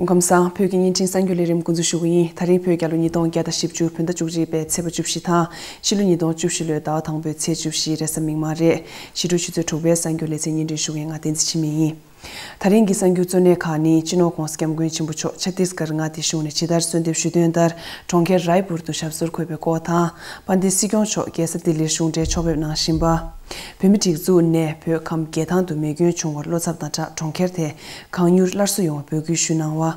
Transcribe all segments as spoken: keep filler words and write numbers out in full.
ཁམས་བཟང་། བོད་ཀྱི་བརྙན་འཕྲིན་གསར་འགྱུར་ལས་རིམ་འགོ་འཛུགས་ཞུ་གི་ཡིན། ད་རིང་བོད་རྒྱལ་ལོ་ཉིས་སྟོང་བརྒྱ་དང་བཞི་བཅུ་བོད་ཟླ་བཅུ་གཅིག་པའི་ཚེས་པ་བཅུ་བཞི་དང་ཕྱི་ལོ་ཉིས་སྟོང་བཅུ་བཞི་ལོའི་ཟླ་བ་དང་པོའི་ཚེས་བཅུ་བཞི་རེས་གཟའ་མིག་དམར་རེད། ཕྱི་དྲོ་ཆུ་ཚོད་དྲུག་པའི་གསར་འགྱུར་ལེ་ཚན་སྙན་སྒྲོན་ཞུ་མཁན་ང་བསྟན་འཛིན་འཆི་མེད་ཡིན། ད་རིང་གི་གསར་འགྱུར་གཙོ་གནད་ཁག་ནི། སྤྱི་ནོར་༧གོང་ས་༧སྐྱབས་མགོན་ཆེན་པོ་མཆོག་ཆ་ཏིས་གར་མངའ་སྡེ་གཞུང་ནས་ཇི་ལྟར་གསོལ་འདེབས་ཞུས་དོན་ལྟར་གྲོང་ཁྱེར་རའི་པུར་དུ་ཞབས་སོར་འཁོད་པའི་སྐོར་དང་། དཔལ་ལྡན་སྲིད་སྐྱོང་མཆོག་རྒྱལ་ས་ལྡི་ལིར་གཞུང་འབྲེལ་ཕྱོགས་ཕེབས་གནང་བཞིན་པ། བོད་མིའི་སྒྲིག་འཛུགས་ནས་བོད་ཁམས་རྒྱལ་ཐང་དུ་མེ་སྐྱོན་བྱུང་བར་བློ་འཚབ་དང་སྦྲགས་གྲོང་ཁྱེར་དེ་གང་མྱུར་སླར་གསོ་ཡོང་བའི་འབོད་སྐུལ་ཞུས་གནང་བ།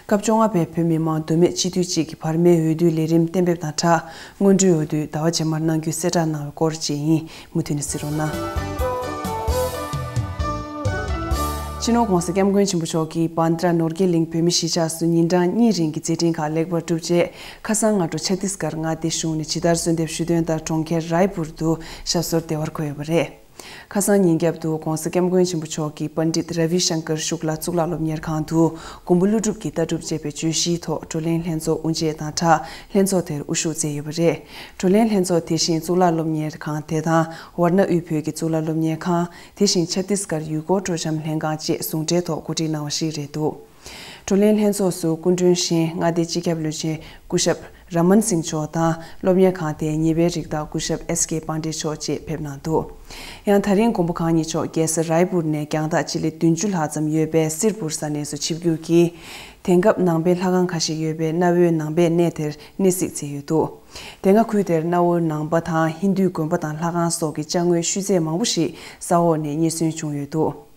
སྐབས་བཅོ་ལྔ་པའི་བོད་མི་མང་མདོ་སྨད་སྤྱི་འཐུས་གཅིག་གི་བར་མའི་འོས་བསྡུའི་ལས་རིམ་གཏན་འབེབས་དང་སྦྲགས་སྔོན་འགྲོའི་འོས་བསྡུའི་ཟླ་བ་རྗེས་མར་གནང་རྒྱུའི་གསལ་བསྒྲགས་གནང་བའི་སྐོར་བཅས་ཡིན། མུ་མཐུད་ནས་གཟིགས་རོགས་གནང་། སྤྱི་ནོར་༧གོང་ས་༧སྐྱབས་མགོན་ཆེན་པོ་མཆོག་གིས་བྷན་དྲ་ནོར་གྱི་གླིང་བོད་མིའི་གཞིས་ཆགས་སུ་ཉིན་གྲངས་གཉིས་རིང་གི་མཛད་འཕྲིན་ཁག་ལེགས་པར་གྲུབ་རྗེས། ཁ་སང་སྔ་དྲོ་ཆ་ཏིས་གར་མངའ་སྡེ་གཞུང་ནས་ཇི་ལྟར་གསོལ་འདེབས་ཞུས་དོན་ལྟར་གྲོང་ཁྱེར་རའི་པུར་དུ་ཞབས་སོར་བདེ་བར་འཁོད་ཡོད་པ་རེད། ཁ་སང་ཉིན་རྒྱབ་ཏུ་༧གོང་ས་༧སྐྱབས་མགོན་ཆེན་པོ་མཆོག་གིས་པཎྜི་ཏ་ར་བི་ཤང་ཀར་ཤུག་ལ་གཙུག་ལག་སློབ་གཉེར་ཁང་དུ་མགོན་པོ་ཀླུ་སྒྲུབ་ཀྱི་ལྟ་གྲུབ་ཅེས་པའི་བརྗོད་གཞིའི་ཐོག་བགྲོ་གླེང་ལྷན་ཚོགས་དབུ་འབྱེད་དང་སྦྲགས་ལྷན་ཚོགས་དེར་དབུ་བཞུགས་མཛད་ཡོད་པ་རེད། བགྲོ་གླེང་ལྷན་ཚོགས་དེ་བཞིན་གཙུག་ལག་སློབ་གཉེར་ཁང་དེ་དང་ཝར་ཎ་དབུས་བོད་ཀྱི་གཙུག་ལག་སློབ་གཉེར་ཁང་། དེ་བཞིན་ཆ་ཏིས་གར་ཡུལ་སྐོར་སྤྲོ་འཆམ་ལྷན་ཁང་བཅས་ཟུང་འབྲེལ་ཐོག་གོ་སྒྲིག་གནང་བ་ཞིག་རེད་འདུག། བགྲོ་གླེང་ལྷན་ཚོགས་སུ་སྐུ་མགྲོན་གཞན་མངའ་སྡེའི་སྤྱི་ཁྱབ་བློན་ཆེན་སྐུ་ཞབས་ར་མན་སིང་མཆོག་དང་། སློབ་གཉེར་ཁང་དེའི་ཉེ་བའི་རིགས་བདག་སྐུ་ཞབས་ཨེས་ཀེ་པཱན་ཌེ་མཆོག་བཅས་ཕེབས་གནང་འདུག། ཡང་ད་རིང་མགོན་པོ་གང་ཉིད་མཆོག་རྒྱལ་ས་རའི་པུར་ནས་རྒྱང་ཐག་སྤྱི་ལེ་བདུན་ཅུ་ལྷག་ཙམ་ཡོད་པའི་སིར་པུར་ས་གནས་སུ་ཆིབས་བསྒྱུར་གྱིས། དེང་སྐབས་ནང་པའི་ལྷ་ཁང་ཁ་ཤས་ཡོད་པའི་གནའ་བོའི་ནང་པའི་གནས་དེར་གནས་གཟིགས་མཛད་ཡོད་འདུག། དེ་སྔ་ཁུལ་དེར་གནའ་བོའི་ནང་པ་དང་ཧིན་རྡུའི་དགོན་པ་དང་ལྷ་ཁང་སོགས་ཀྱི་ཅ་དངོས་ཤུལ་རྫས་མང་པོ་ཞིག་ས་འོག་ནས་རྙེད་སོན་བྱུང་ཡོད་འདུག།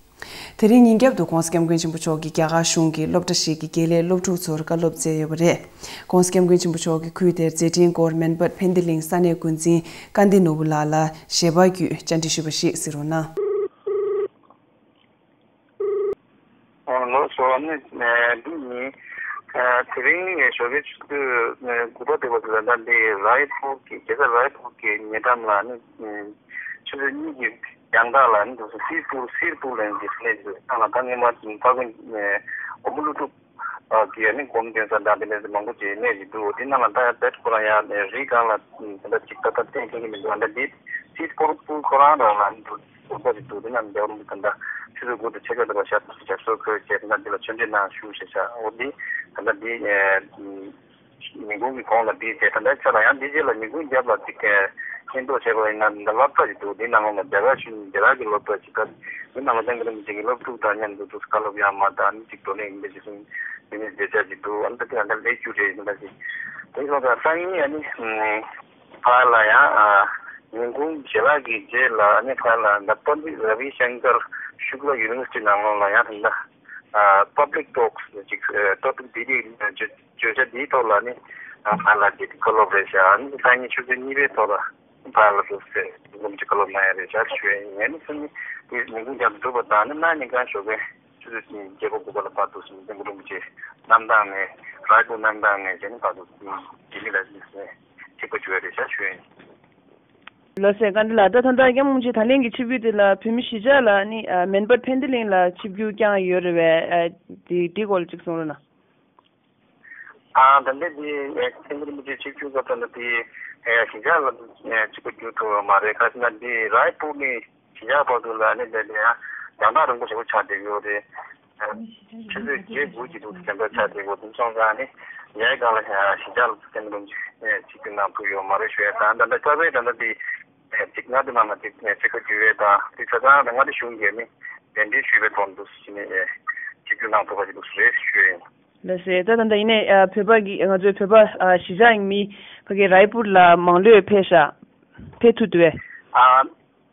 དེ་རིང་ཉིན་རྒྱབ་ཏུ་༧གོང་ས་༧སྐྱབས་མགོན་ཆེན་པོ་མཆོག་གིས་རྒྱ་གར་གཞུང་གི་སློབ་གྲྭ་ཞིག་གི་དགེ་ལས་སློབ་ཕྲུག་ཚོར་བཀའ་སློབ་སྩལ་ཡོད་པ་རེད། ༧གོང་ས་༧སྐྱབས་མགོན་ཆེན་པོ་མཆོག་གིས་ཁུལ་དེར་མཛད་འཕྲིན་སྐོར་མེན་པད་ཕན་བདེ་གླིང་ས་གནས་འགོ་འཛིན་ཀ་འདི་ནོར་བུ་ལགས་ལ་ཞལ་པར་བརྒྱུད་བཅར་འདྲི་ཞུས་པ་ཞིག་གཟིགས་རོགས་གནང་། ཨོ་ལགས་སོ། ཨ་ནི་འདི་ནི་དེ་རིང་ཞོགས་ཀའི་ཆུ་ཚོད་དགུ་པ་དེ་བར་དུ་ད་ལྟ་འདི་རའི་པུར་གྱི་རྒྱལ་ས་རའི་པུར་གྱི་ཉེ་འགྲམ་ལ་ནི་ཆུ་ཚོད་གཉིས་ཀྱི་རྒྱང་ཐག་ལ་ནི་འདུག་སེ་སིར་པུར་སིར་པུར་ལ་ཡང་འདི་སླེབས་ཡོད། ད་ལ་ད་སྔོན་མ་ཕ་གི་མགོན་པོ་ཀླུ་སྒྲུབ་ཀྱི་ནི་སྒོམ་སྟོན་ས་དང་དེ་འདྲ་མང་པོ་ཅིག་གནས་ཀྱི་འདུག། དེ་ནང་ལ་ད་ཡང་བེད་ཁོ་རང་ཡང་རི་སྒང་ལ་ད་ལྟ་ཅིག་ཏག་ཏག་གཏན་འཁེལ་གྱི་མི་འདུག། ད་འདི་སིར་པུར་པུར་ཁོ་རང་རང་ལ་འདུག་སྒོམ་པ་ཅིག་འདུག། དེ་ནང་རྒྱལ་བ་རིན་པོ་ཆེ་ད་ལྟ་ཆུ་ཚོད་དགུ་དང་ཕྱེད་ཀ་དེ་བར་ཞབས་ཞབས་སོར་འཁོད་བྱས། དེ་ནང་འདི་ལ་ཆོས་འབྲེལ་གནང་ཞུ་ཞེས་བྱ། འོ་འདི་ད་ལྟ་འདི་ཉིན་གུང་གི་གོང་ལ་འདི་བྱས། ད་ལྟའི་ཆ་ལ་ཡང་འདི་རྗེས་ལ་ཉིན་གུང་རྒྱབ་ལ་ཅིག་མཁྱེན་རྟོགས་བྱས་པ་ཡིན་ན་འདི་སློབ་གྲྭ་ཞིག་འདུག། འདི་ནང་ལོགས་ལ་རྒྱ་གར་གཞུང་རྒྱ་གར་གྱི་སློབ་གྲྭ་ཅིག་ག་འདི་ནང་ལ་ལྷན་རྒྱས་ཀྱི་སློབ་ཕྲུག་དང་མཉམ་དུ་འདུག་བཀའ་སློབ་ཡང་མ་དང་ནི་ཅིག་བགྲོ་གླེང་འདི་ཅིག་གསུང་འདི་ནི་མཛད་བྱ་ཅིག་འདུག། ཨ་ནི་ད་ལྟ་ཡང་ད་ལས་རྒྱུ་རེད་འདི་འདྲ་ཅིག། དེ་སོང་ཙང་སང་ཉིན་ཨ་ནི་ཕར་ལ་ཡང་ཉིན་གུང་ཞལ་ལག་གི་རྗེས་ལ་ཨ་ནི་ཕར་ལ་ད་པཎྜི་ཏ་ར་བི་ཤང་ཀར་ཤུག་ལ་ཡུ་ནི་ཝར་སི་ཊི་ནང་ལོགས་ལ་ཡང་ད་ལྟ་པབ་ལིག་ཊོག་སི་ཅིག་ཊོ་པིག་འདི་རིགས་བརྗོད་བྱ་འདིའི་ཐོག་ལ་ནི་ཕར་ལ་འདི་བཀའ་སློབ་རེད་ཤག། ཨ་ནི་སང་ཉིན་ཆུ་ཚོད་གཉིས་པའི་ཐོག་ལ་ཕར་ལ་འདུག་སེ་སྒོམ་གྱི་བཀའ་སློབ་གནང་ཡ་རེད་ཤག་ཞུ་ཡ་ཡིན། ཨ་ནི་སང་ཉིན་དེ་ཉིན་གུང་རྒྱབ་ཏུ་གྲུབ་པ་དང་ནི་གནངས་ཉིན་གང་ཞོགས་པའི་ཆུ་ཚོད་བརྒྱད་པ་དགུ་པ་ལ་བར་དུ་སེམས་ཅན་གུ་རུ་རིན་པོ་ཆེ་གནམ་ཐང་ནས་རཱའི་པུར་གནམ་ཐང་ནས་བྱས་ནས་བར་དུ་ལྡི་ལི་ལ་ཆིབས་པ་འཇུག་ཡ་རེད་ཤག་ཞུ་ཡ་ཡིན། ལགས་སེ། བཀའ་འདྲི་ལགས། ད་ད་ལྟ་སྐྱབས་མགོན་རིན་པོ་ཆེ་ད་ལན་གྱི་ཆིབས་བསྒྱུར་དེ་ལ་བོད་མི་གཞིས་ཆགས་ལ་ནི་མེན་པད་ཕན་བདེ་གླིང་ལ་ཆིབས་བསྒྱུར་བསྐྱངས་ཡོད་རེད་པས། དེ་དེའི་སྐོར་ལ་ཅིག་གསུང་རོགས་གནང་། ཨ་ད་ལྟ་དེ་སྐྱབས་མགོན་རིན་པོ་ཆེ་ཆིབས་བསྒྱུར་སྐབས་དང་དེ་གཞིས་ཆགས་ལ་ཆིབས་པ་བསྒྱུར་ཐུབ་པ་མ་རེད། ག་ཟེར་ན་དེ་རཱའི་པུར་ནས་གཞིས་ཆགས་བར་དུ་ལ་ནི་དེ་དེ་ཡང་རྒྱང་ཐག་རིང་པོ་ཞེ་པོ་ཆགས་བསྡད་ཡོད་རེད། ཆུ་ཚོད་བརྒྱད་དགུ་གི་དུས་སུ་དེ་འདྲ་ཆགས་བསྡད་ཡོད། དེ་སོང་ཙང་ནི་ཉའི་སྒང་ལ་གཞིས་ཆགས་ལ་སྐྱབས་མགོན་རིན་པོ་ཆེ་ཆིབས་བསྒྱུར་གནང་ཐུབ་ཡོད་མ་རེད་ཞུ་ཡ་དང་། ད་ལྟ་རྩ་བའི་ད་ལྟ་དེ་ཅིག་མངའ་སྡེ་ནང་ལ་དེ་ཕྱེད་ཀ་བསྒྱུར་བའི་དང་དེ་ཆ་ཚང་ད་མངའ་སྡེ་གཞུང་གིས་ནི་གདན་འདྲེན་ཞུས་པའི་ཐོག་འདུག་ཟེར་ནས་ཆིབས་བསྒྱུར་གནང་ཐུབ་པ་ཞིག་འདུག་རེད་ཞུ་ཡ་ཡིན། ལགས་སེ། ད་ད་ལྟ་ཡིན་ནའི་ཨ་བོད་པ་གི་ང་ཚོའི་བོད་པ་ཨ་གཞིས་ཆགས་མི་ཕ་གི་རཱའི་པུར་ལ་མང་ལོས་ཕེབས་ཤག། ཕེབས་ཐུབ་འདུག་གས། ཨ་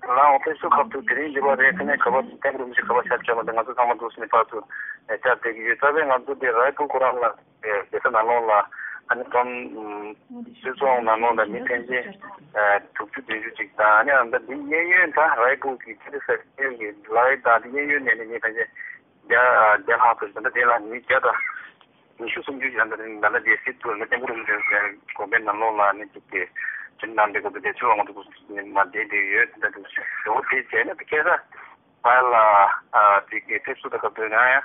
ལའོ་ཕེབས་བསུ་ཁ་ཐུག་དེ་རིང་འདི་པ་རེད། ཁ་ནས་ག་པར་སྐྱབས་མགོན་རིན་པོ་ཆེ་ག་པར་ཞབས་བཅར་མ་འདུག། ང་ཚོ་ཚང་མ་འདུག་སེ་ནས་ཕར་ཚུར་བཅར་བསྡད་ཀྱི་ཡོད། རྩ་བའི་ང་ཚོ་འདི་རཱའི་པུར་ཁོ་རང་ལ་རྒྱལ་ས་ནང་ལོགས་ལ་ཨ་ནི་ཁྲོམ་སྤྱི་ཚོགས་ནང་ལོགས་ལ་མི་ཕལ་ཆེར་དྲུག་ཅུ་བདུན་ཅུ་ཅིག་དང་། ཨ་ནི་ཨ་ད་འདི་གཡས་གཡོན་ད་རཱའི་པུར་གྱི་ཆ་ཚང་གཡས་གཡོན་གྱི་ལའི་དང་འདི་གཡས་གཡོན་ནས་ནི་མི་ཕལ་ཆེར་བརྒྱ་བརྒྱ་ལྷག་ཙམ་ད་ལྟ་དེ་ལ་མི་བརྒྱ་དང་ཉི་ཤུ་སུམ་ཅུ་ཞིག་ད་ལྟ་ད་ལྟ་དེ་སྲིད་དུ་ནི་ཏེང་པོ་རིམ་བྱོན་དགོན་པའི་ནང་ལོགས་ལ་ནི་ཅིག་གི་དྲིན་གནང་བསྡད་དགོས་འདུག། དེ་ཚོ་ང་ཚོ་མ་བསྡད་དེ་ཡོད། ད་དུ་ཞོ་དེ་བྱས་ན་དེ་ཁེ་ས་བར་ལ་ཨ་དེ་གི་ཕེབས་བསུ་དང་སྐབས་དུས་ན་ཡང་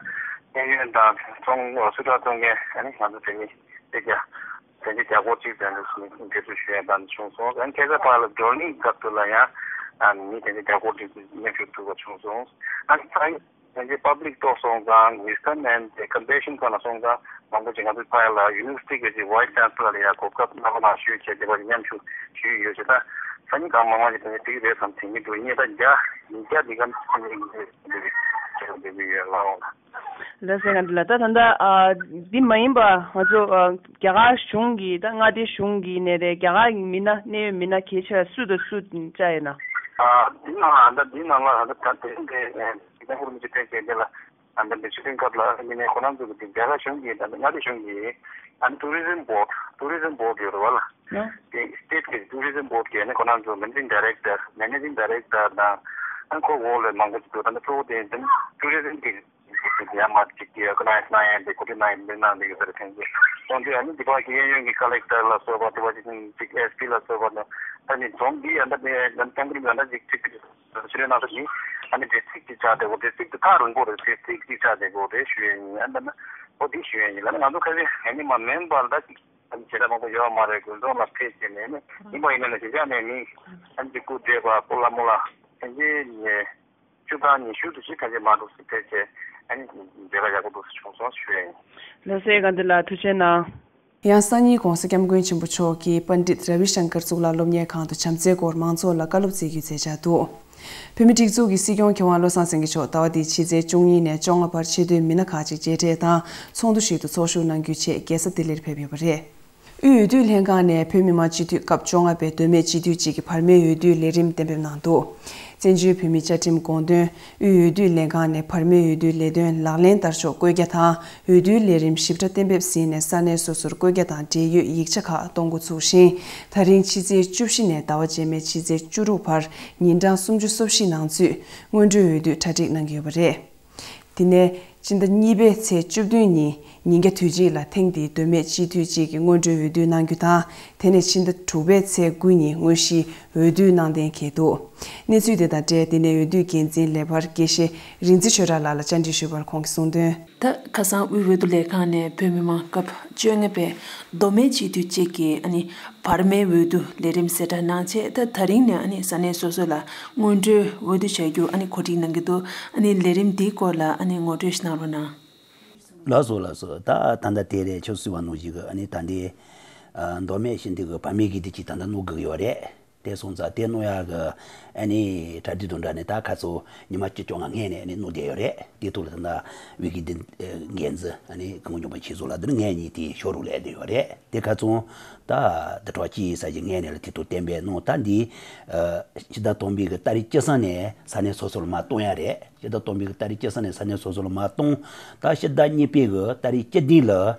གཡས་གཡོན་དང་ཚོང་སུ་དྲག་ཚོང་མཁན་ཨ་ནི་ང་ཚོ་བོད་མི་དེ་རྒྱ་བོད་མི་རྒྱ་སྒོར་གཅིག་ཙམ་དུ་ཕེབས་བསུ་ཞུ་ཡ་དང་བྱུང་སོང་། ཨ་ནི་ཁེ་ས་བར་ལ་བགྲོ་གླེང་སྐབས་དུ་ལ་ཡང་ཨ་ནི་མི་དེ་ཚོ་རྒྱ་སྒོར་གཅིག་ཙམ་མཉམ་ཞུགས་ཐུབ་པ་བྱུང་སོང་། ཨ་ནི་ཚང་ ང་ཚོའི་པབ་ལིག་ཐོག་སོང་ཙང་ཝི་སི་ཊན་ཨེན་ཌི་ཀམ་པེ་ཤན་ཁང་ལ་སོང་ཙང་མང་པོ་ཅིག་ང་ཚོའི་ཕ་ཡུལ་ལ་ཡུ་ནི་ཝར་སི་ཊི་གི་ཅིག་ཝའིས་ཅན་སི་ལར་ལ་ཡ་གོ་སྐབས་གནང་རོགས་གནང་ཞུས་བྱས་དེ་བ་ཅིག་མཉམ་ཞུགས་ཞུས་ཡོད་ཅེས་ད་ས་གཉིས་གང་མང་མང་ཅིག་དེ་འདྲ་དེ་རེད་བསམ་དྲན་གྱི་འདུག་ངས་ད་རྒྱ་ཡིན་རྒྱ་འདི་གམ་ཅིག་ཡིན་འདུག་ཅེས་འདེབས་ཀྱི་ཡོད་ལགས། ལགས་སོ། ང་འདི་ལ་ད་ད་ལྟ་ཨ་འདི་མ་ཡིན་པ་ང་ཚོ་ཨ་རྒྱ་གར་གཞུང་གི་ད་མངའ་སྡེ་གཞུང་གི་ནས་རེད། རྒྱ་གར་གྱི་མི་སྣ་གནད་ཡོད་མི་སྣ་གལ་ཆེ་བ་སུ་དང་སུ་བཅར་ཡོད་ན། ཨ་འདི་ནང་ལ་ད་འདི་ནང་ལ་ད་ད་དེ་རིང་གི་ཨ་དེ་ཧུར་མི་ཅི་ཕན་ཆད་དེ་ལ་ཨ་ད་འདི་ཆུ་ཚོད་སྐབས་ལ་ཨ་མི་ནས་ཁོ་རང་ཚོ་གི་དེ་རྒྱ་གར་གཞུང་གི་ད་མངའ་སྡེ་གཞུང་གི་ཨ་ནི་ཊུ་རི་ཛིམ་བྷོར་ཌི་ཊུ་རི་ཛིམ་བྷོར་ཌི་ཡོད་རེད་བ་ལ། དེ་སི་ཊེཊ་གི་ཊུ་རི་ཛིམ་བྷོར་ཌི་གི་ཨ་ནི་ཁོ་རང་ཚོ་མེ་ནེ་ཇིང་ཌི་རེག་ཊར་མེ་ནེ་ཇིང་ཌི་རེག་ཊར་དང་ཨ་ནི་ཁོ་འོག་ལ་མང་པོ་ཅིག་འདུག་ད་ནི་གཙོ་བོ་དེ་ཡིན་ཏེ་ཊུ་རི་ཛིམ་གི་ཡ་མ་ཅིག་གི་ཨོར་ག་ནའི་ཛི་གནང་ཡ་དེ་གོ་སྒྲིག་གནང་ཡ་འདི་གནང་བསྡད་ཡོད་ས་རེད། ཐེངས་འདི་སོང་དུས་ཨ་ནི་འདི་པ་གི་གཡས་གཡོན་གྱི་ཀ་ལེག་ཊར་ལ་སོགས་པ་དེ་བ་ཅིག་ཅིག་ཨེས་པི་ལ་སོགས་པ་དང་ད་ནི་རྫོང་འདི་ཨ་ད་ནི་ཨ་ནི་སྐྱབས་མགོན་རིན་པོ་ཆེ་ཨ་ད་ཅིག་ཅིག་ཕྱི་ལོའི་ནང་དུ་ནི་ཨ་ནི་ཌི་སི་ཊི་རིག་ཅིག་ཆགས་བསྡད་ཡོད། ཌི་སི་ཊི་རིག་དེ་ཐག་རིང་པོ་རེད། ཌི་སི་ཊི་རིག་ཅིག་ཆགས་བསྡད་ཡོད་རེད་ཞུ་ཡ་ཡིན། ཨ་ད་ནི་ཨོ་དེ་ཞུ་ཡ་ཡིན་ལ་ང་ཚོ་ཁ་ཤས་ཨ་ནི་མ་མེམ་བར་ད་ཅིག་ཨ་ནི་བྱེད་སྟངས་མང་པོ་ཡོད་མ་རེད། དགུན་ཚོང་ལ་ཕེབས་བྱས་ནས་ནི་ཡིན་པ་ཡིན་ན་ནི་ཞེ་དྲག་ནས་ནི་ཨ་ནི་ཅིག་སྐུ་བགྲེས་པ་སྤོ་ལགས་རྨོ་ལགས་ཨ་ནི་ནི་བཅུ་གྲངས་ཉི་ཤུ་དུ་ཞིག་ཐམས་ཅད་མ་འགྲོ་སྲིད་ཐད་ཆེ་ཨ་ནི་མཛད་པ་ཡག་པོ་འདུག་སེ་བྱུང་སོང་ཞུ་ཡ་ཡིན། ལགས་སོ། དགའ་འདི་ལ་ཐུགས་རྗེ་གནང་། ཡང་སང་ཉིན་༧གོང་ས་༧སྐྱབས་མགོན་ཆེན་པོ་མཆོག་གིས་པཎྜི་ཏ་ར་བི་ཤང་ཀར་གཙུག་ལག་སློབ་གཉེར་ཁང་དུ་བྱམས་བརྩེའི་སྐོར་མང་ཚོགས་ལ་བཀའ་སློབ་སྩལ་རྒྱུའི་མཛད་འཆར་འདུག་བོད་མིའི་སྒྲིག་འཛུགས་ཀྱི་སྲིད་སྐྱོང་མཁས་དབང་བློ་བཟང་སེང་གེ་མཆོག་ཟླ་བ་འདིའི་ཕྱི་ཚེས་བཅུ་གཉིས་ནས་བཅོ་ལྔ་བར་ཆེས་མཐོའི་མི་སྣ་ཁག་ཅིག་མཇལ་འཕྲད་དང་ཚོགས་འདུ་ཞིག་ཏུ་ཚོགས་ཞུགས་གནང་རྒྱུའི་ཆེད་རྒྱལ་ས་ལྡི་ལིར་ཕེབས་ཡོད་པ་རེད། དབུས་འོས་བསྡུ་ལྷན་ཁང་ནས་བོད་མི་མང་སྤྱི་འཐུས་སྐབས་བཅོ་ལྔ་པའི་མདོ་སྨད་སྤྱི་འཐུས་གཅིག་གི་བར་མའི་འོས་བསྡུའི་ལས་རིམ་གཏན་འབེབས་གནང་འདུག་བཙན་བྱོལ་བོད་མིའི་བཅའ་ཁྲིམས་དགོངས་དོན། དབུས་འོས་བསྡུ་ལས་ཁང་ནས་བར་མའི་འོས་བསྡུའི་ལས་དོན་ལག་ལེན་བསྟར་ཕྱོགས་བཀོད་རྒྱ་དང་། འོས་བསྡུའི་ལས་རིམ་ཞིབ་ཕྲ་གཏན་འབེབས་ཟིན་ནས་ས་གནས་སོ་སོར་བཀོད་རྒྱ་དང་འབྲེལ་ཡོད་ཡིག་ཆ་ཁག་གཏོང་འགོ་ཚུགས་ཤིང་། ད་རིང་ཕྱི་ཚེས་བཅུ་བཞི་ནས་ཟླ་བ་རྗེས་མའི་ཕྱི་ཚེས་བཅུ་དྲུག་བར་ཉིན་གྲངས་སུམ་ཅུ་སོ་བཞི་ནང་ཚུད་སྔོན་འགྲོའི་འོས་བསྡུ་གྲ་སྒྲིག་གནང་གི་ཡོད་པ་རེད། དེ་ནས་ཕྱི་ཟླ་གཉིས་པའི་ཚེས་བཅུ་བདུན་ཉིན་ཉིན་རྒྱ་དུས་གཅིག་ལ་ཐེངས་འདིའི་མདོ་སྨད་སྤྱི་འཐུས་གཅིག་གི་སྔོན་འགྲོའི་འོས་བསྡུ་གནང་རྒྱུ་དང་། དེ་ནས་ཕྱི་ཟླ་དྲུག་པའི་ཚེས་དགུ་ཉིན་དངོས་གཞིའི་འོས་བསྡུ་གནང་གཏན་འཁེལ་འདུག་གནས་ཚུལ་དེ་དང་འབྲེལ་འདི་ནས་འོས་བསྡུའི་འགན་འཛིན་ལས་འཕར་དགེ་བཤེས་རིག་འཛིན་ཆོས་གྲགས་ལགས་ལ་བཅར་འདྲི་ཞུས་པར་ཁོང་གིས་གསུངས་དོན། ད་ཁ་སང་དབུས་འོས་བསྡུ་ལས་ཁང་ནས་བོད་མི་མང་སྐབས་བཅོ་ལྔ་པའི་མདོ་སྨད་སྤྱི་འཐུས་གཅིག་གི་ཨ་ནི་བར་མའི་འོས་བསྡུ་ལས་རིམ་གསལ་བསྒྲགས་གནང་རྗེས། ད་ད་རིང་ནས་ཨ་ནི་ས་གནས་སོ་སོ་ལ་སྔོན་འགྲོའི་འོས་བསྡུ་བྱ་རྒྱུ་ཨ་ནི་གོ་སྒྲིག་གནང་གི་འདུག་ཨ་ནི་ལས་རིམ་འདིའི་སྐོར་ལ་ཨ་ནི་ངོ་སྤྲོད་ཞིག་གནང་རོགས་གནང་། ལགས་སོ་ལགས་སོ། ད་ད་ལྟ་དེ་རེད། ཁྱོད་གསུངས་པ་ནང་བཞིན་གི་ཨ་ནི་ད་འདི་ཨ་མདོ་སྨད་ཤིང་འདི་གི་བར་མའི་གི་འདི་ཅིག་ད་ལྟ་གནང་དགོས་ཀྱི་ཡོད་རེད། དེ་སོང་ཙང་དེ་གནང་ཡག་གི་ཨ་ནི་གྲ་སྒྲིག་དང་འདྲ་ནས་ད་ཁ་སང་ཉི་མ་བཅུ་བཅོ་ལྔ་སྔོན་ནས་ཨ་ནི་གནང་བསྡད་ཡོད་རེད། དེ་ཐོག་ལ་ད་ལྟ་དབུས་ཀྱི་འདི་འགན་འཛིན་ཨ་ནི་སྐུ་ངོ་འཇམ་དཔལ་ཆོས་བཟང་ལགས་འདི་ནི་ངེད་གཉིས་དེ་ཤོག་རོགས་ལས་དེ་ཡོད་རེད། དེ་ཁ་སང་ད་དུས་ཐོག་ཅི་ཡིན་ས་ཞིག་སྔོན་ནས་ལ་དེ་ཐོག་གཏན་འབེབས་གནང་། ད་འདི་ཕྱི་ཟླ་དང་པོའི་གི་ཏ་རིག་བཅུ་གསུམ་ནས་ས་གནས་སོ་སོ་ལ་མར་གཏོང་ཡ་རེད། ཕྱི་ཟླ་དང་པོའི་གི་ཏ་རིག་བཅུ་གསུམ་ནས་ས་གནས་སོ་སོ་ལ་མར་གཏོང་། ད་ཕྱི་ཟླ་གཉིས་པའི་གི་ཏ་རིག་བཅུ་བདུན་ལ་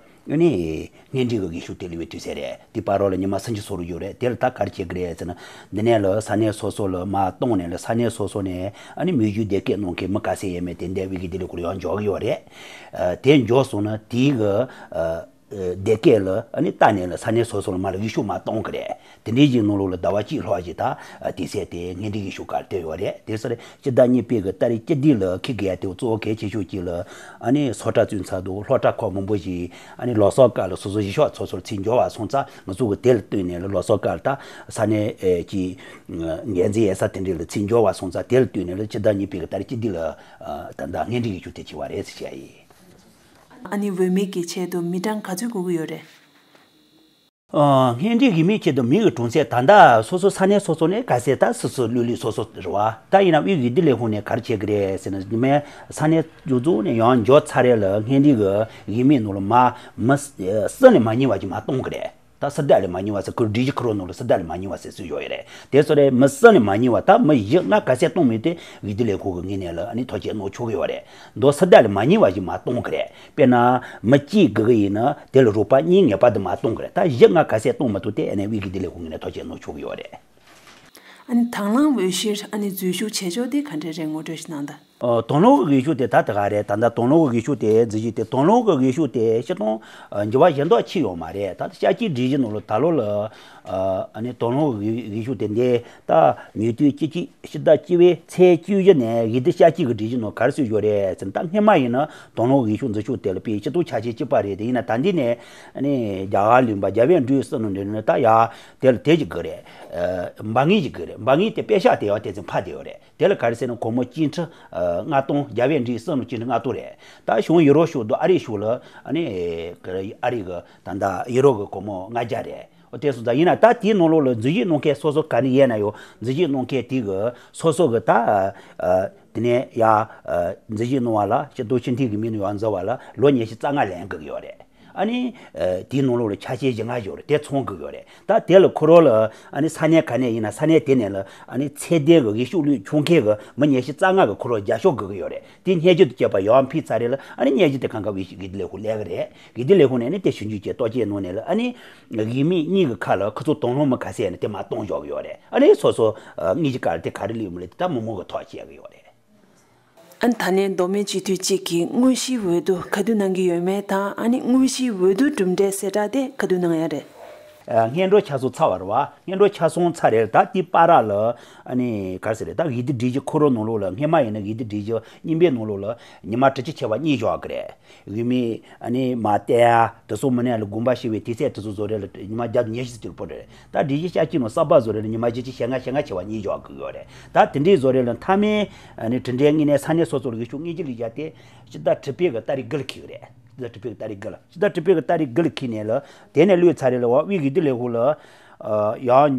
ཨ་ནི་སྔོན་འགྲོའི་གི་འོས་ཤོག་དེ་སླེབས་པའི་དུས་ཚོད་རེད། དེ་བར་རོ་ལ་ཉི་མ་སུམ་ཅུ་སོ་རུ་ཡོད་རེད། དེ་ལ་ད་ག་རེ་བྱེད་ཀྱི་རེད་ཟེར་ན། འདི་ནས་ལ་ས་གནས་སོ་སོ་ལ་མར་གཏོང་ནས་ལ་ས་གནས་སོ་སོ་ནས་ཨ་ནི་མི་བཞུགས་བསྡད་སྐད་གནང་མཁན་མི་ག་ཚད་ཡོད་མེད་དེ་འདས་དབུས་ཀྱི་བདེ་ལེགས་སྐོར་ཡང་འཇོག་གི་ཡོད་རེད། ཨ་དེ་འཇོག་སོང་ན་དེའི་གི་ཨ་བསྡད་སྐད་ལ་ཨ་ནི་ལྟ་ནས་ལ་ས་གནས་སོ་སོ་ལ་མར་ལ་འོས་ཤོག་མར་གཏོང་གི་རེད། དེ་འདྲའི་ཞིག་ནང་ལོགས་ལ་ཟླ་བ་གཅིག་ལྷག་ཅིག་ད་དུས་ཚོད་དེ་སྔོན་འགྲོའི་འོས་ཤོག་སྒང་ལ་བསྡད་ཡོད་རེད། དེ་ཚོ་རེད། ཕྱི་ཟླ་གཉིས་པའི་གི་ཏ་རིག་བཅུ་བདུན་ལ་འཁེལ་དགོས་ཡ་དེ་གཙོ་བོ་གལ་ཆེ་ཤོས་གཅིག་ལ་ཨ་ནི་ཚོགས་གྲྭ་བཙུགས་ཚར་འདུག་སློབ་གྲྭ་ཁག་མང་པོ་ཞིག་ཨ་ནི་ལོ་གསར་སྐབས་ལ་སོ་སོ་གཞིས་ཆགས་སོ་སོར་ཚུར་འབྱོར་བ་སོང་ཙང་ང་ཚོ་གི་དེ་ལ་ལྟོས་ནས་ལ་ལོ་གསར་སྐབས་ལ་ད་ས་གནས་ཀྱི་འགན་འཛིན་ཡོད་ས་དེ་འདྲ་ལ་ཚུར་འབྱོར་བ་སོང་ཙང་དེ་ལ་ལྟོས་ནས་ལ་ཕྱི་ཟླ་གཉིས་པའི་གི་ཏ་རིག་བཅུ་བདུན་ལ་ད་ལྟ་སྔོན་འགྲོའི་འོས་ཤོག་དེ་བྱས་པ་རེད་ཟེར་བཤད་ཡིན། ཨ་ནི་འོས་མི་གི་ཆེད་དུ་མི་གྲངས་ག་ཚོད་དགོས་ཀྱི་ཡོད་རེད། ཨ་སྔོན་འགྲོའི་འོས་མིའི་ཆེད་དུ་མི་གི་གྲངས་ཚད་ད་ལྟ་སོ་སོ་ས་གནས་སོ་སོ་ནས་ག་ཚད་ད་སོ་སོ་ལུས་ལུས་སོ་སོ་རེད་བ། ད་ཡིན་ན་དབུས་འོས་བསྡུ་ལས་ཁུངས་ནས་ག་རེ་བྱེད་ཀྱི་རེད་ཟེར་ན། ཉི་མའི་ས་གནས་ཡོངས་རྫོགས་ནས་ཡང་འབྱོར་ཚར་རེ་ལ་སྔོན་འགྲོའི་གི་འོས་མིའི་ནང་ལ་མར་མི་གསུམ་ལས་མ་ཉུང་བ་ཅིག་མར་གཏོང་གི་རེད། ད་གསལ་བསྒྲགས་ལས་མ་ཉུང་བ་ཟེར་ཁོའི་སྒྲིག་གཞི་ཁོ་རང་ནང་ལ་གསལ་བསྒྲགས་ལས་མ་ཉུང་བ་ཟེར་སྲོལ་ཡོད་རེད། དེ་ཚོ་རེད། མི་གསུམ་ལས་མ་ཉུང་བ། ད་མི་བཞི་ལྔ་ག་ཚད་གཏོང་མིན་དེ་འོས་བསྡུ་ལས་ཁུངས་ཀྱི་ངོས་ནས་ལ་ཨ་ནི་ཐག་གཅོད་གནང་ཆོག་གི་ཡོད་རེད། མདོ་གསལ་བསྒྲགས་ལས་མ་ཉུང་བ་ཞིག་མར་གཏོང་གི་རེད། དཔེར་ན་མི་གཅིག་དགོས་ཀྱི་ཡིན་ན་དེ་ལ་རོགས་པ་གཉིས་ངེས་པར་དུ་མར་གཏོང་གི་རེད། ད་བཞི་ལྔ་ག་ཚད་གཏོང་མ་ཐུབ་དེ་ཨ་ནི་དབུས་ཀྱི་བདེ་ལེགས་ཁོང་གིས་ནས་ཐག་གཅོད་གནང་ཆོག་གི་ཡོད་རེད། ཨ་ནི་དང་བླངས་འོས་གཞིར་ཨ་ནི་འཛུལ་ཞུགས་བྱེད་ཕྱོགས་དེ་ག་འདྲ་རེད། ངོ་སྤྲོད་ཞིག་གནང་དང་། ཨ་དང་བླངས་འོས་ཤོག་དེ་ད་ད་ག་རེད། ད་ལྟ་དང་བླངས་འོས་ཤོག་དེ་འཛུལ་ཞུགས་དེ་དང་བླངས་འོས་ཤོག་དེ་སྤྱིར་བཏང་འགྱུར་བ་གཞན་དག་ཕྱིན་ཡོད་མ་རེད། ད་ལྟ་ཤར་སྐྱིད་སྒྲིག་གཞི་ནང་ལ་ད་ལོ་ལ་ཨ་ནི་དང་བླངས་འོས་ཤོག་དེ་འདི་ད་ཉེ་དུས་སྤྱི་སྤྱི་ཕྱི་ཟླ་བཅུ་པའི་ཚེས་བཅུ་བཞི་ནས་འོས་བསྡུ་ཤར་སྐྱིད་ཀྱི་སྒྲིག་གཞི་ནང་ག་རེ་བཟོས་ཡོད་རེད་ཟེར་ན། ད་སྔོན་མ་ཡིན་ན་དང་བླངས་འོས་ཤོག་འཛུལ་ཞུགས་དེ་ལ་དཔེ་སྤྱི་ཚོགས་ཆ་ཤས་གཅིག་པ་རེད། དེ་ཡིན་ན་ད་འདི་ནས་ཨ་ནི་རྒྱ་གར་ལུང་པ་རྒྱ་བལ་འབྲུག་གསུམ་ནང་འདི་ནི་ད་ཡ་དེ་ལ་དེ་ཅིག་དགོས་རེད། འབའ་ངན་ཅིག་དགོས་རེད། འབའ་ངན་དེ་པད་ཤག་དེ་ཡང་དེ་ཚོ་ཕར་བསྡད་ཡོད་རེད། དེ་ལ་ག་རེ་ཟེར་ན་སྒོར་མོ་སྐྱིན་ཁྲི་ ལྔ་སྟོང་རྒྱ་བལ་འབྲེལ་གསུམ་ལ་གཅིག་ནི་ལྔ་སྟོང་རེད། ད་གཞུང་ཡུ་རོ་ཕྱོགས་དང་ཨ་རི་ཕྱོགས་ལ་ཨ་ནི་ཨ་རི་གི་ད་ལྟ་ཡུ་རོ་གི་སྒོར་མོ་ལྔ་བརྒྱ་རེད། འོ་དེ་སོང་ཙང་ཡིན་ན་ད་དེའི་ནང་ལོགས་ལ་འཛུལ་ཞུགས་གནང་མཁན་སོ་སོ་ག་ནས་ཡིན་ན་ཡང་འཛུལ་ཞུགས་གནང་མཁན་དེ་གི་སོ་སོ་གི་ད་དེ་ནས་ཡ་འཛུལ་ཞུགས་གནང་བ་ལ་སྤྱི་ཟླ་ཕྱི་མཐའི་གི་མི་ནས་ཡར་འཛུལ་བ་ལ་ལོ་ཉི་ཤུ་རྩ་ལྔ་ལེན་དགོས་ཀྱི་ཡོད་རེད། ཨ་ནི་དེའི་ནང་ལོགས་ལ་ཆ་ཤས་བཞི་ལྔ་ཡོད་རེད། དེ་ཚང་དགོས་ཀྱི་ཡོད་རེད། ད་དེ་ལ་ཁོ་རང་ལ་ཨ་ནི་ས་གནས་ག་ནས་ཡིན་ན་ས་གནས་དེ་ནས་ལ་ཨ་ནི་ཚད་ལྡན་གི་ཡུལ་ཤུལ་ལུས་ཆོག་མཁན་གི་མི་ཉི་ཤུ་རྩ་ལྔ་གི་ཁོ་རང་རྒྱབ་སྐྱོར་དགོས་ཀྱི་ཡོད་རེད། དེ་སྙན་ཞུ་དེ་བྱས་པ་ཡར་ཕུལ་ཚར་རེད་ལ་ཨ་ནི་སྙན་ཞུ་དེ་ཁ་ཁ་བའི་ཞིག་གི་དེ་ལས་ཁོ་ལས་ཀྱི་རེད། གི་དེ་ལས་ཁོ་ནས་ནི་དེ་ཞིབ་འཇུག་བྱས་རྟོག་དཔྱད་གནང་ནས་ལ་ཨ་ནི་དབུས་མི་གཉིས་ཀྱི་ཁ་ལ་ཁོ་ཚོ་དང་བླངས་མི་ག་ཚད་ནི་དེ་མར་གཏོང་འཇོག་གི་ཡོད་རེད། ཨ་ནི་སོ་སོ་ཨ་དངུལ་གྱི་སྐར་དེ་ག་རེ་ལུས་མི་ལུས་དེ་ད་མི་མང་གི་ཐོག་བྱེད་ཀྱི་ཡོད་རེད། ཨ་ནི་ད་ལན་མདོ་སྨད་སྤྱི་འཐུས་གཅིག་གིས་དངོས་གཞིའི་འོས་བསྡུ་ག་དུས་གནང་གི་ཡོད་མེད་དང་ཨ་ནི་དངོས་གཞིའི་འོས་བསྡུ་གྲུབ་འབྲས་གསལ་བསྒྲགས་དེ་ག་དུས་གནང་ཡ་རེད། ཨ་སྔོན་འགྲོ་ཆ་ཚང་ཚར་བ་རེད་བ། སྔོན་འགྲོ་ཆ་ཚང་ཚར་རེད། ད་དེའི་བར་ལ་ཨ་ནི་ག་རེ་ཟེར་རེད། ད་འོས་བསྡུ་སྒྲིག་གཞི་ཁོ་རང་ནང་ལོགས་ལ་སྔོན་མ་ཡིན་ན་འོས་བསྡུ་སྒྲིག་གཞི་རྙིང་པའི་ནང་ལོགས་ལ་ཉི་མ་དྲུག་ཅུ་བྱས་པ་གཉིས་བཞག་གི་རེད། འོས་མི་ཨ་ནི་མར་བསྟན་ཡ་དེ་ཚོ་མི་སྣ་ལ་དགོངས་པ་ཞུ་བའི་དུས་ཚོད་དེ་ཚོ་བཟོ་རེད་ལ་ཉི་མ་བརྒྱ་དང་ཉི་ཤུ་ཙམ་ཅིག་ལ་ཕོག་རེད། ད་སྒྲིག་གཞི་བསྐྱར་བཅོས་ནང་གསར་པ་བཟོ་རེད་ལ་ཉི་མ་བཞི་བཅུ་ཞེ་ལྔ་ཞེ་ལྔ་བྱས་པ་གཉིས་བཞག་གི་ཡོད་རེད། ད་དེ་འདྲའི་བཟོ་རེད་ལ་མཐའ་མའི་ཨ་ནི་གྲུབ་འབྲས་དངོས་གནས་ས་གནས་སོ་སོ་ལ་ཡུལ་ཤུལ་དངུལ་གྱི་ལས་བྱ་དེ་སྤྱི་ཟླ་དྲུག་པའི་གི་ཏ་རིག་དགུ་ལ་འཁེལ་གི་རེད། སྤྱི་ཟླ་དྲུག་པའི་གི་ཏ་རིག་དགུ་ལ། སྤྱི་ཟླ་དྲུག་པའི་གི་ཏ་རིག་དགུ་ལ་འཁེལ་ནས་ལ་དེ་ནས་ལུས་ཚར་རེད་ལ་བ་དབུས་འོས་བསྡུ་ལས་ཁུངས་ལ་ཡང་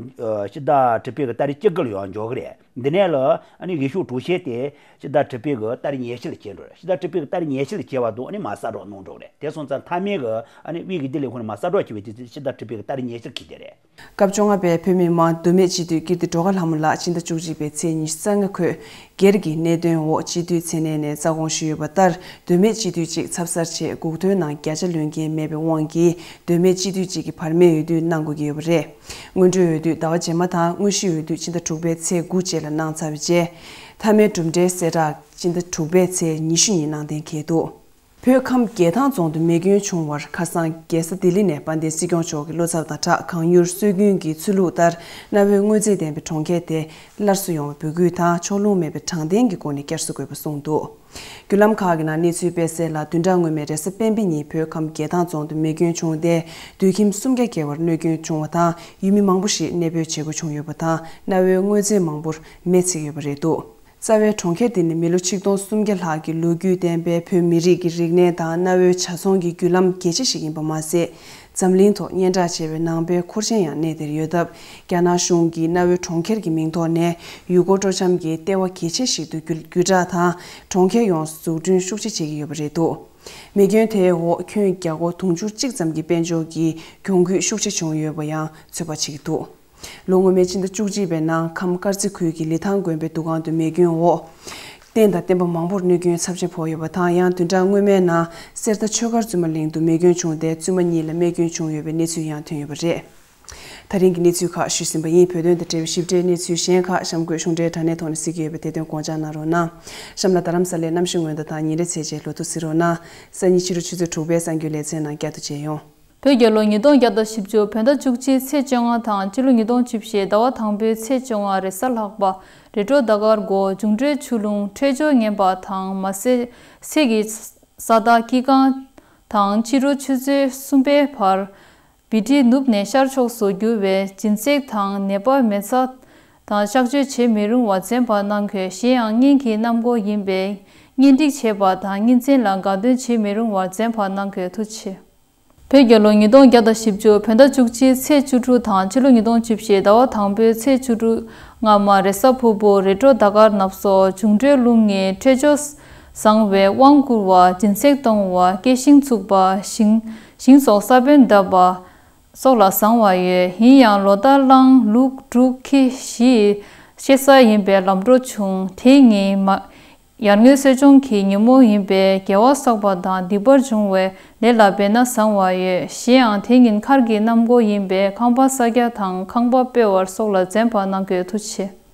སྤྱི་ཟླ་དྲུག་པའི་གི་ཏ་རིག་བཅུ་དགུ་ལ་ཡང་འཇོག་གི་རེད། འདི་ནས་ལ་ཨ་ནི་ཡུལ་ཤུལ་གྲོས་ཆོད་དེ་སྤྱི་ཟླ་དྲུག་པའི་གི་ཏ་རིག་ཉེར་བཞི་ལ་བྱེད་འགྲོ་རེད། སྤྱི་ཟླ་དྲུག་པའི་གི་ཏ་རིག་ཉེར་བཞི་ལ་བྱེད་པ་དང་ཨ་ནི་མར་གསལ་བསྒྲགས་གནང་འགྲོ་གི་རེད། དེ་སོང་ཙང་མཐའ་མའི་གི་ཨ་ནི་དབུས་འོས་བསྡུ་ལས་ཁུངས་ནས་མར་གསལ་བསྒྲགས་བྱེད་པའི་དུས་ཚོད་སྤྱི་ཟླ་དྲུག་པའི་གི་ཏ་རིག་ཉེར་བཞི་ལ་འཁེལ་གྱི་རེད། སྐབས་བཅོ་ལྔ་པའི་བོད་མི་མང་མདོ་སྨད་སྤྱི་འཐུས་ཀིརྟི་སྒྲོལ་དཀར་ལྷ་མོ་ལགས་སྤྱི་ཟླ་བཅུ་གཅིག་པའི་ཚེས་ཉི་ཤུ་རྩ་ལྔ་ཁོད་སྒེར་གྱི་གནད་དོན་འོག་སྤྱི་འཐུས་མཚན་གནས་ནས་རྩ་དགོངས་ཞུས་ཡོད་པ་ལྟར་མདོ་སྨད་སྤྱི་འཐུས་གཅིག་ཚབ་གསར་ཆེད་འགོ་ཐོན་ནང་བརྒྱ་ཆ་ལོན་མཁན་མེད་པའི་དབང་གིས་མདོ་སྨད་སྤྱི་འཐུས་གཅིག་གི་བར་མའི་འོས་བསྡུ་གནང་དགོས་ཀྱི་ཡོད་པ་རེད། སྔོན་འགྲོའི་འོས་བསྡུ་ཟླ་བ་རྗེས་མ་དང་དངོས་གཞིའི་འོས་བསྡུ་ཕྱི་ཟླ་དྲུག་པའི་ཚེས་དགུ་བཅས་ལ་གནང་ཚར་བའི་རྗེས། མཐའ་མའི་གྲུབ་འབྲས་གསལ་བསྒྲགས་ཕྱི་ཟླ་དྲུག་པའི་ཚེས་ཉི་ཤུ་ཉིན་གནང་གཏན་འཁེལ་འདུག་བོད་ཁམས་བརྒྱད་ཐང་རྫོང་དུ་མེ་སྐྱོན་བྱུང་བར་ཁ་སང་རྒྱལ་ས་ལྡི་ལི་ནས་དཔལ་ལྡན་སྲིད་སྐྱོང་མཆོག་གི་བློ་འཚབ་དང་སྦྲགས་གང་མྱུར་སྲོལ་རྒྱུན་གྱི་ཚུལ་ལུགས་ལྟར་གནའ་བོའི་དངོས་རྫས་ལྡན་པའི་གྲོང་ཁྱེར་དེ་སླར་གསོ་ཡོང་བའི་འབོད་སྐུལ་དང་ཕྱོགས་ལྷུང་མེད་པའི་དྲང་བདེན་གྱི་སྒོ་ནས་བསྐྱར་གསོ་དགོས་པ་གསུངས་འདུག་བརྒྱུད་ལམ་ཁག་གི་ནང་གནས་ཚུལ་སྤེལ་གསལ་ལ་བདུན་ཕྲག་སྔོན་མའི་རེས་གཟའ་སྤེན་པའི་ཉིན་བོད་ཁམས་བརྒྱད་ཐང་རྫོང་དུ་མེ་སྐྱོན་བྱུང་སྟེ་དུད་ཁྱིམ་སུམ་བརྒྱ་བརྒལ་བར་གནོད་སྐྱོན་བྱུང་བ་དང་ཡུལ་མི་མང་པོ་ཞིག་གནས་སྤོས་བྱེད་དགོས་བྱུང་ཡོད་པ་དང་གནའ་བོའི་དངོས་རྫས་མང་པོར་མེ་ཚིག་ཡོད་པ་རེད་འདུག་རྩ་བའི་གྲོང་ཁྱེར་འདི་ནི་མི་ལོ་ཆིག་སྟོང་སུམ་བརྒྱ་ལྷག་གི་ལོ་རྒྱུས་ལྡན་པའི་བོད་མི་རིགས་ཀྱི་རིག་གནས་དང་གནའ་བོའི་ཆ་ཚང་གི་བརྒྱུད་ལམ་གལ་ཆེ་ཞིག་ཡིན་པ་མ་ཟད། འཛམ་གླིང་ཐོག་སྙན་གྲགས་ཆེ་བའི་ནང་པའི་འཁོར་ཆེན་ཡང་གནས་དེར་ཡོད་སྟབས། རྒྱ་ནག་གཞུང་གིས་གནའ་བོའི་གྲོང་ཁྱེར་གྱི་མིང་ཐོག་ནས་ཡུལ་སྐོར་སྤྲོ་འཆམ་གྱི་ལྟེ་བ་གལ་ཆེ་ཞིག་ཏུ་བརྒྱུད་བརྒྱུད་བསྒྲགས་དང་གྲོང་ཁྱེར་ཡོངས་སུ་འཛུགས་སྐྲུན་ཤུགས་ཆེ་བྱེད་ཀྱི་ཡོད་པ་རེད་འདུག་མེ་སྐྱོན་དེའི་འོག་ཁྱོན་རྒྱ་སྒོར་དུང་ཕྱུར་གཅིག་ཙམ་གྱི་དཔལ་འབྱོར་གྱི་གྱོང་གུད་ཤུགས་ཆེ་བྱུང་ཡོད་པ་ཡང་ཚོད་དཔག་བྱེད་ཀྱི་འདུག་ལོ་སྔོན་མའི་ཕྱི་ཟླ་བཅུ་གཅིག་པའི་ནང་ཁམས་དཀར་རྩེ་ཁུལ་གྱི་ལི་ཐང་དགོན་པའི་འདུ་ཁང་དུ་མེ་སྐྱོན་འོག་རྟེན་དང་བརྟེན་པ་མང་པོར་གནོད་སྐྱོན་ཚབས་ཆེན་ཕོག་ཡོད་པ་དང་ཡང་བདུན་ཕྲག་སྔོན་མའི་ནང་གསེར་རྟ་ཆོས་སྒར་བཙུན་མ་གླིང་དུ་མེ་སྐྱོན་བྱུང་སྟེ་བཙུན་མ་གཉིས་ལ་རྨས་སྐྱོན་བྱུང་ཡོད་པའི་གནས་ཚུལ་ཡང་ཐོན་ཡོད་པ་རེད། ད་རིང་གི་གནས་ཚུལ་ཁག་ཞུས་ཟིན་པ་ཡིན། བོད་དོན་དང་འབྲེལ་བའི་ཞིབ་ཕྲའི་གནས་ཚུལ་གཞན་ཁག་གཤམ་འཁོད་གཞུང་འབྲེལ་དྲ་གནས་ཐོག་ནས་གཟིགས་ཀྱི་ཡོད་པས་དེ་དོན་དགོངས་འཇགས་གནང་རོགས་གནང་། གཤམ་ལ་རྡ་རམ་ས་ལའི་གནམ་གཤིས་སྔོན་བརྡ་དང་ཉིན་རེ་ཚེས་བཅད་ལོ་ཐོ་གཟིགས་རོགས་གནང་། སང་ཉིན་ཕྱི་དྲོ་ཆུ་ཚོད་དྲུག་པའི་གསར་འགྱུར་ལེ་ཚན་ནང་བསྐྱར་དུ་མཇལ་ཡོང་། བོད་རྒྱལ་ལོ་ཉིས་སྟོང་བརྒྱ་དང་བཞི་བཅུ་བོད་ཟླ་བཅུ་གཅིག་ཚེས་བཅོ་ལྔ་དང་སྤྱི་ལོ་ཉིས་སྟོང་བཅུ་བཞི་ཟླ་བ་དང་པོའི་ཚེས་བཅོ་ལྔ་རེས་གཟའ་ལྷག་པ་རི་ཀྲོ་ཟླ་སྐར་འགོ་འབྱུང་འཕྲོད་ཆུ་ཀླུང་འཕྲོད་སྦྱོར་ངན་པ་དང་མ་ཟད་ཚེས་ཀྱི་ས་བདག་སྐྱེ་རྐང་དང་ཕྱི་དྲོ་ཆུ་ཚོད་གསུམ་པའི་བར་བི་ཏི་ནུབ་ནས་ཤར་ཕྱོགས་སུ་རྒྱུ་བའི་སྦྱིན་སྲེག་དང་ནད་པ་མེ་བཙའ་དང་གཤག་བཅོས་བྱེད་མི་རུང་བར་འཛེམ་པ་གནང་དགོས། གཞན་ཡང་གཉེན་གྱི་གནམ་སྒོ་ཡིན་པས་གཉེན་སྒྲིག་བྱེད་པ་དང་གཉེན་ཚན་ལ་དགའ་སྟོན་བྱེད་མི་རུང་བར་འཛེམ་པ་གནང་དགོས། ཐུགས་རྗེ་ཆེ། བོད་རྒྱལ་ལོ་ཉིས་སྟོང་བརྒྱ་དང་བཞི་བཅུ་བོད་ཟླ་བཅུ་གཅིག་ཚེས་བཅུ་དྲུག་དང་ཕྱི་ལོ་ཉིས་སྟོང་བཅུ་བཞི་ཟླ་བ་དང་པོའི་ཚེས་བཅུ་དྲུག་སྔ་མ་རེས་གཟའ་ཕུར་བུ་རི་ཀྲོ་ཟླ་སྐར་ནབ་སོ་འབྱུང་འཕྲོད་རླུང་ངའི་འཕྲོད་སྦྱོར་བཟང་བས་དབང་བསྐུར་བ་སྦྱིན་སྲེག་གཏོང་བ་སྐྱེ་ཤིང་བཙུགས་པ་ཞིང་ཞིང་སོགས་ས་བོན་བརྡབས་པ་སོགས་ལ་བཟང་བ་ཡོད། ཡིན་ཡང་ལོ་ཟླ་གླང་ལུག་འབྲུག་ཁྱི་བཞི་ཡི་སྐྱེ་ས་ཡིན་པས་ལམ་འགྲོ་ཆུང་། དེ་ཉིན་མ་ཡར་ངོའི་གསོ་སྦྱོང་གི་ཉིན་མོ་ཡིན་པས་དགེ་བ་བསགས་པ་དང་སྡིག་པར་འབྱུང་བའི་ལས་ལ་འབད་ན་བཟང་བ་ཡོད། གཞན་ཡང་དེ་ཉིན་མཁར་གྱི་གནམ་སྒོ་ཡིན་པས་ཁང་པ་སྲ་རྒྱག་དང་ཁང་པ་སྤོ་བ་སོགས་ལ་འཛེམ་པ་གནང་དགོས། ཐུགས་རྗེ་ཆེ།